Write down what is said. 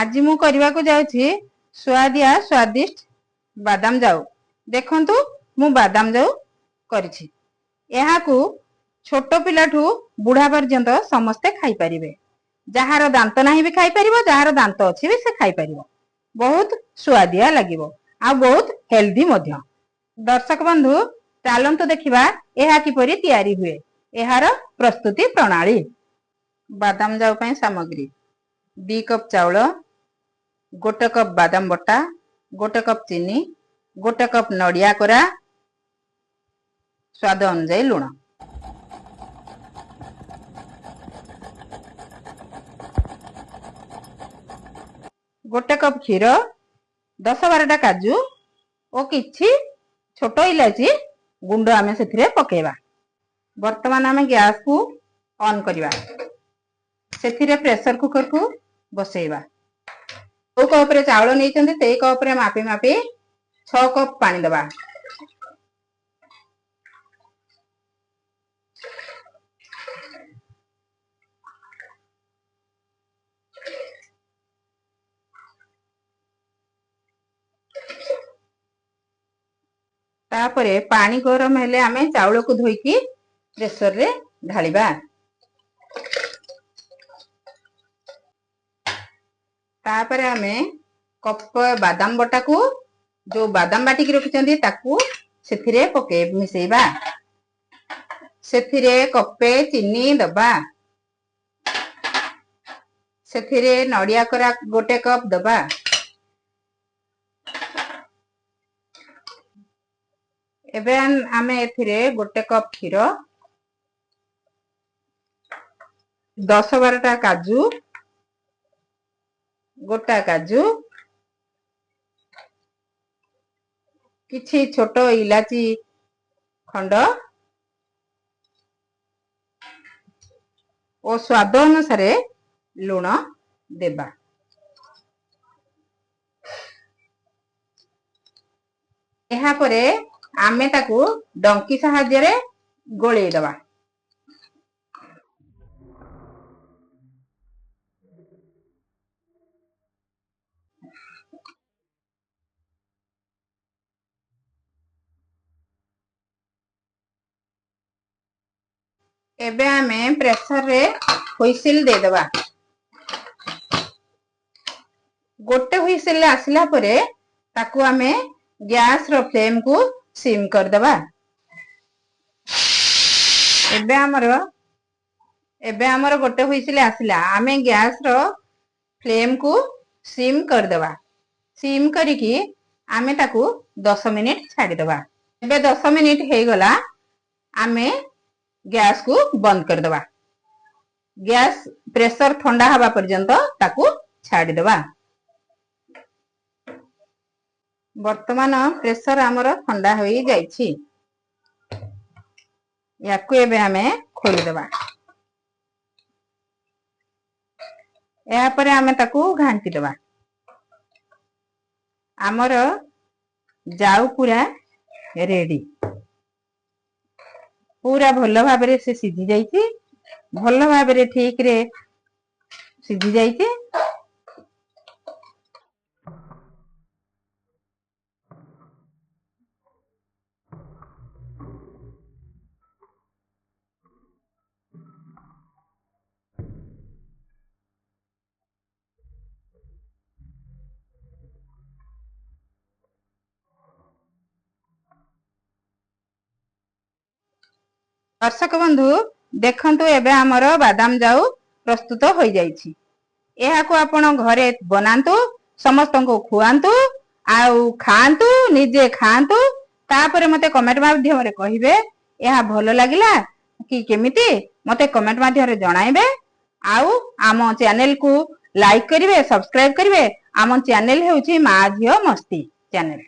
ଆଜି ମୁଁ କରିବାକୁ ଯାଉଛି ସୁଆଦିଆ ସ୍ୱାଦିଷ୍ଟ ବାଦାମ ଜାଉ। ଦେଖନ୍ତୁ, ମୁଁ ବାଦାମ ଜାଉ କରିଛି। ଏହାକୁ ଛୋଟ ପିଲାଠୁ ବୁଢା ପର୍ଯ୍ୟନ୍ତ ସମସ୍ତେ ଖାଇପାରିବେ। ଯାହାର ଦାନ୍ତ ନାହିଁ ବି ଖାଇପାରିବ, ଯାହାର ଦାନ୍ତ ଅଛି ବି ସେ ଖାଇପାରିବ। ବହୁତ ସୁଆଦିଆ ଲାଗିବ ଆଉ ବହୁତ ହେଲ୍ଦି ମଧ୍ୟ। ଦର୍ଶକ ବନ୍ଧୁ, ଚାଲନ୍ତୁ ଦେଖିବା ଏହା କିପରି ତିଆରି ହୁଏ, ଏହାର ପ୍ରସ୍ତୁତି ପ୍ରଣାଳୀ। ବାଦାମ ଜାଉ ପାଇଁ ସାମଗ୍ରୀ: 2 କପ୍ ଚାଉଳ, 1 କପ୍ ବାଦାମ ବଟା, 1 କପ୍ ଚିନି, 1 କପ୍ ନଡ଼ିଆ କୋରା, ସ୍ୱାଦ ଅନୁଯାୟୀ ଲୁଣ। 1 କପ୍ କ୍ଷୀର, 10-12ଟା କାଜୁ ଓ କିଛି ଛୋଟ ଇଲାଇଚି ଗୁଣ୍ଡ ଆମେ ସେଥିରେ ପକେଇବା। ବର୍ତ୍ତମାନ ଆମେ ଗ୍ୟାସକୁ ଅନ୍ କରିବା, ସେଥିରେ ପ୍ରେସର କୁକରକୁ ବସେଇବା। ଯୋଉ କପରେ ଚାଉଳ ନେଇଛନ୍ତି, ସେଇ କପରେ ମାପି ମାପି 6 କପ୍ ପାଣି ଦେବା। ତାପରେ ପାଣି ଗରମ ହେଲେ ଆମେ ଚାଉଳକୁ ଧୋଇକି ପ୍ରେସରରେ ଢାଳିବା। ତାପରେ ଆମେ କପ ବାଦାମ ବଟାକୁ, ଯୋଉ ବାଦାମ ବାଟିକି ରଖିଛନ୍ତି, ତାକୁ ସେଥିରେ ପକେଇ ମିଶେଇବା। ସେଥିରେ କପେ ଚିନି ଦବା। ସେଥିରେ ନଡ଼ିଆ କୋରା 1 କପ୍ ଦବା। ଏବେ ଆମେ ଏଥିରେ 1 କପ୍ କ୍ଷୀର, 10-12ଟା କାଜୁ, ଗୋଟା କାଜୁ, କିଛି ଛୋଟ ଇଲାଚି ଖଣ୍ଡ ଓ ସ୍ୱାଦ ଅନୁସାରେ ଲୁଣ ଦେବା। ଏହାପରେ ଆମେ ତାକୁ ଡଙ୍କି ସାହାଯ୍ୟରେ ଗୋଳେଇ ଦବା। ଏବେ ଆମେ ପ୍ରେସରରେ ହୁଇସିଲ ଦେଇଦବା। ଗୋଟେ ହୁଇସିଲ ଆସିଲା ପରେ ତାକୁ ଆମେ ଗ୍ୟାସର ଫ୍ଲେମକୁ ସିମ୍ କରିଦବା। ଏବେ ଆମର ଗୋଟେ ହୁଇସିଲ ଆସିଲା। ଆମେ ଗ୍ୟାସର ଫ୍ଲେମକୁ ସିମ୍ କରିଦବା। ସିମ୍ କରିକି ଆମେ ତାକୁ 10 ମିନିଟ ଛାଡିଦବା। ଏବେ 10 ମିନିଟ ହେଇଗଲା। ଆମେ ଗ୍ୟାସକୁ ବନ୍ଦ କରିଦବା। ଗ୍ୟାସ ପ୍ରେସର ଥଣ୍ଡା ହବା ପର୍ଯ୍ୟନ୍ତ ତାକୁ ଛାଡିଦବା। ବର୍ତ୍ତମାନ ପ୍ରେସର ଆମର ଥଣ୍ଡା ହୋଇଯାଇଛି। ୟାକୁ ଏବେ ଆମେ ଖୋଲିଦବା। ଏହାପରେ ଆମେ ତାକୁ ଘାଣ୍ଟି ଦେବା। ଆମର ଜାଉ ପୁରା ରେଡି। ପୁରା ଭଲ ଭାବରେ ସେ ସିଝି ଯାଇଛି, ଭଲ ଭାବରେ ଠିକରେ ସିଝି ଯାଇଛି। ଦର୍ଶକ ବନ୍ଧୁ, ଦେଖନ୍ତୁ, ଏବେ ଆମର ବାଦାମ ଜାଉ ପ୍ରସ୍ତୁତ ହୋଇଯାଇଛି। ଏହାକୁ ଆପଣ ଘରେ ବନାନ୍ତୁ, ସମସ୍ତଙ୍କୁ ଖୁଆନ୍ତୁ ଆଉ ଖାଆନ୍ତୁ, ନିଜେ ଖାଆନ୍ତୁ। ତାପରେ ମତେ କମେଣ୍ଟ ମାଧ୍ୟମରେ କହିବେ ଏହା ଭଲ ଲାଗିଲା କି କେମିତି, ମତେ କମେଣ୍ଟ ମାଧ୍ୟମରେ ଜଣାଇବେ। ଆଉ ଆମ ଚ୍ୟାନେଲକୁ ଲାଇକ୍ କରିବେ, ସବସ୍କ୍ରାଇବ କରିବେ। ଆମ ଚ୍ୟାନେଲ ହେଉଛି ମା ଝିଅ ମସ୍ତି ଚ୍ୟାନେଲ।